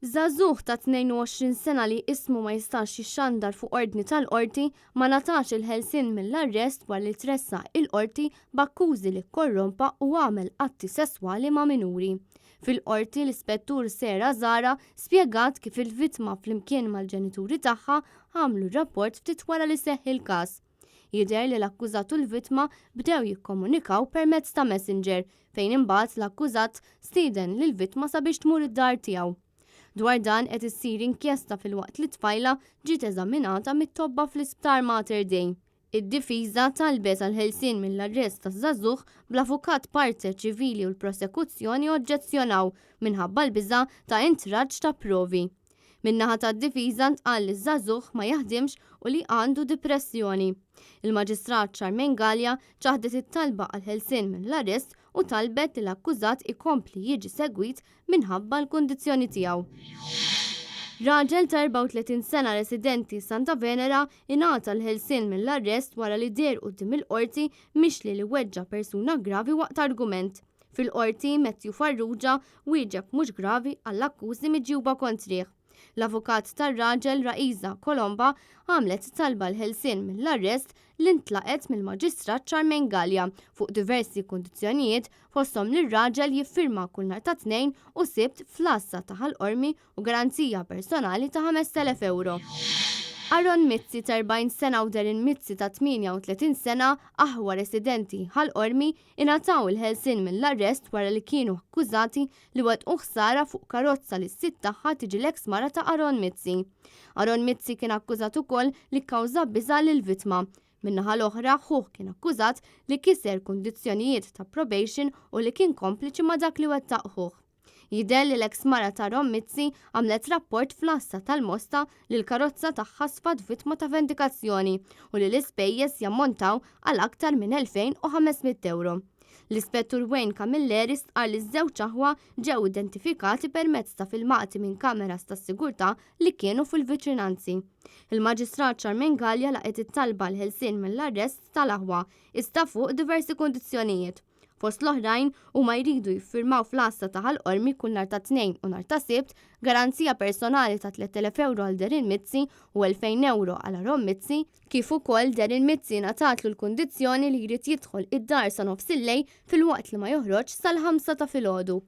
Żagħżugħ ta' 22 sena li ismu ma jistax jixxandar fuq ordni tal-Qorti ma ngħatax il-ħelsien mill-arrest wara li tressaq il-Qorti b'akkużi li kkorrompa u għamel atti sesswali ma' minuri. Fil-Qorti l-Ispettur Sarah Zahra spjegat kif il-vittma flimkien mal-ġenituri tagħha għamlu rapport ftit wara li seħħ il-każ. Jidher li l-akkużat u l-vittma bdew jikkomunikaw permezz ta' messenger fejn imbagħad l-akkużat stieden lill-vittma sabiex tmur id-dar tiegħu. Dwar dan qed issir inkjesta filwaqt li t-tfajla ġiet eżaminata mit-tobba fl-Isptar Mater Dei. Id-difiża talbet għall-ħelsien mill-arrest taż-żagħżugħ bl-avukat parte ċivili u l-prosekuzzjoni oġġezzjonaw minħabba l-biża' ta' intraċċ ta' provi. Min-naħa tad-difiża ntqal li ż-żagħżugħ ma jaħdimx u li għandu dipressjoni. Il-Maġistrat Charmaine Galea ċaħdet it-talba għall-ħelsien mill-arrest u talbet li l-akkużat ikompli jiġi segwit minħabba l-kundizzjoni tiegħu. Raġel ta' 34 sena residenti Santa Venera ingħata l-ħelsien mill-arrest wara li deher quddiem il-Qorti mixli li weġġa' persuna gravi waqt argument. Fil-Qorti, Matthew Farrugia wieġeb mhux gravi għall-akkużi miġjuba kontrih. L-avukat tar-raġel Raisa Colomba għamlet talba għall-ħelsien mill-arrest li ntlaqgħet mill-Maġistrat Charmaine Galea fuq diversi kundizzjonijiet fosthom li r-raġel jiffirma kull nhar ta' Tnejn u Sibt fl-għassa ta' Ħal Qormi u garanzija personali ta' 5,000 ewro. Aaron Mizzi ta' 40 sena u Darren Mizzi ta' 38 sena, aħwa residenti Ħal Qormi, ingħataw il-ħelsien mill-arrest wara li kienu akkużati li wettqu ħsara fuq karozza li s-sid tagħha tiġi l-eks mara ta' Aaron Mizzi. Aaron Mizzi kien akkużat ukoll li kkawża biża' lill-vittma. Min-naħa l-oħra, ħuh kien akkużat li kiser kundizzjonijiet ta' probation u li kien kompliċi ma' dak li wettaq ħuh. Jidher li l-eks mara ta' Ron Mizzi għamlet rapport fl-għassa tal-Mosta li l-karozza tagħha sfat vittma ta' vendikazzjoni u li l-ispejjeż jammontaw għal aktar minn 2,500 ewro. L-Ispettur Wayne Camilleri stqarr li ż-żewġ aħwa ġew identifikati permezz ta' filmati minn kameras tas-sigurtà li kienu fil-viċinanzi. Il-Maġistrat Charmaine Galea laqgħet it-talba għall-ħelsien mill-arrest tal-aħwa, iżda fuq diversi kundizzjonijiet. Fost l-oħrajn, huma jridu jiffirmaw fl-għassa ta' Ħal Qormi kull nhar ta' Tnejn u nhar ta' Sibt garanzija personali ta' 3,000 ewro għal Darren Mizzi u 2,000 ewro għal Aaron Mizzi, kif ukoll Darren Mizzi ngħatatlu l-kundizzjoni li jrid jidħol id-dar sa nofsillejl filwaqt li ma joħroġx sal-ħamsa ta' filgħodu.